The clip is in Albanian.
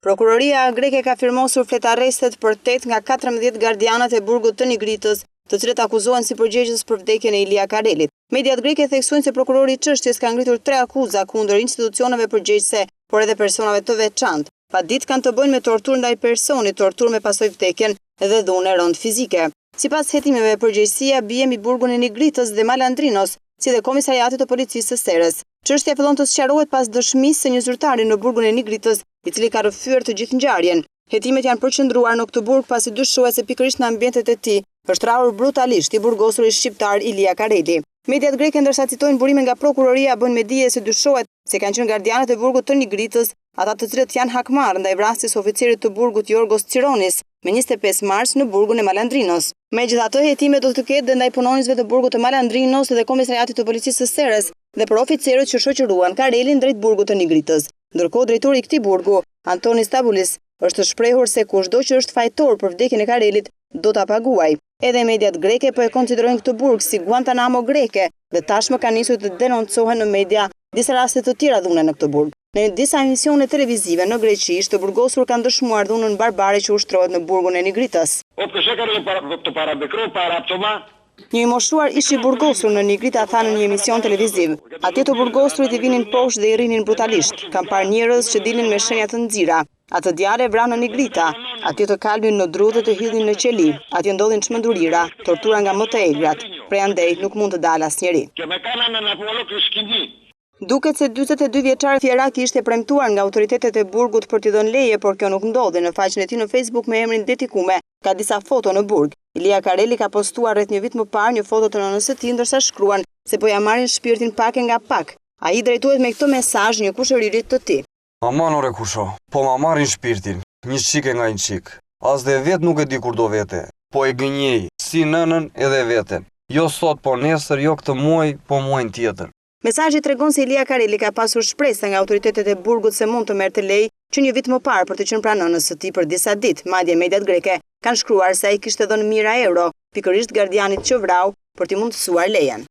Prokuroria greke ka firmosur fletarrestet për 8 nga 14 gardianët e burgut të Nigritës, të cilët akuzohen si përgjegjës për vdekjen e Ilia Karelit. Mediat greke theksojnë se prokurori i çështjes ka ngritur tre akuza kundër institucioneve përgjegjëse, por edhe personave të veçantë. Paditë kanë të bëjnë me torturë ndaj personit, torturë me pasojë vdekjen dhe dhunë e rëndë fizike. Sipas hetimeve, përgjegjësia bie mbi burgun e Nigritës dhe Malandrinos, si dhe komisariatit të policisë së Serës. Çështja fillon të sqarohet pas dëshmisë së një zyrtari në burgun e Nigritës, i cili ka rrëfyer të gjithë ngjarjen. Hetimet janë përqendruar në këtë burg pasi dyshohet se pikërisht në ambientet e tij është rrahur brutalisht i burgosuri shqiptar Ilia Kareli. Mediat greke ndërsa citojnë burime nga prokuroria bëjnë me dije se dyshohet se kanë qenë gardianët e burgut të Nigritës ata të cilët janë hakmarrë ndaj vrasjes së oficerit të burgut Jorgos Cironis me 25 mars në burgun e Malandrinos. Megjithatë, hetime do të ketë dhe ndaj punonjësve të burgut të Malandrinos dhe komisariatit të policisë së Serës dhe për oficerët që shoqëruan Karelin drejt burgut të Nigritës. Ndërkohë, drejtori i këtij burgu, Antonis Tabulis, është shprehur se kushdo që është fajtor për vdekjen e Karelit do ta paguajë. Edhe mediat greke po e konsiderojnë këtë burg si Guantanamo greke dhe tashmë kanë nisur të denoncohen në media disa raste të tjera dhune në këtë burg. Në disa emisione televizive në Greqi, ish të burgosur kanë dëshmuar dhunën barbare që ushtrohet në burgun e Nigritës. Një i moshuar ish i burgosur në Nigrita tha në një emision televiziv, Atje të burgosurit i vinin poshtë dhe i rrihnin brutalisht. Kam parë njerëz që dilnin me shenja të nxira. Atë djalë e vranë në Nigrita. Atje të kalbnin në dru dhe të hidhnin në qeli. Atje ndodhin çmendurira, tortura nga më të egrat. Prej andej nuk mund të dalë asnjeri. Duket se 42 vjeçari fierak i ishte premtuar nga autoritetet e burgut për t'i dhënë leje, por kjo nuk ndodhi. Në faqen e tij në Facebook me emrin Deti Kume ka disa foto në burg. Ilia Kareli ka postuar rreth një vit më parë një foto të nënës së tij ndërsa shkruan se po ia marrin shpirtin pak e nga pak. Ai drejtohet me këtë mesazh një kushëririt të tij. Aman ore kusho, po ma marrin shpirtin, një çik e nga një çik. As dhe vetë nuk e di kur do vete. Po e gënjej, si nënën edhe veten. Jo sot po nesër, jo këtë muaj, po muajin tjetër. Mesazhi tregon se Ilia Kareli ka pasur shpresa nga autoritetet e burgut se mund të merrte leje që një vit më parë për të qenë pranë nënës së tij për disa ditë, madje mediat greke kanë shkruar se ai kishte dhënë mijëra euro, pikërisht gardianit që vrau, për t'i mundësuar lejen.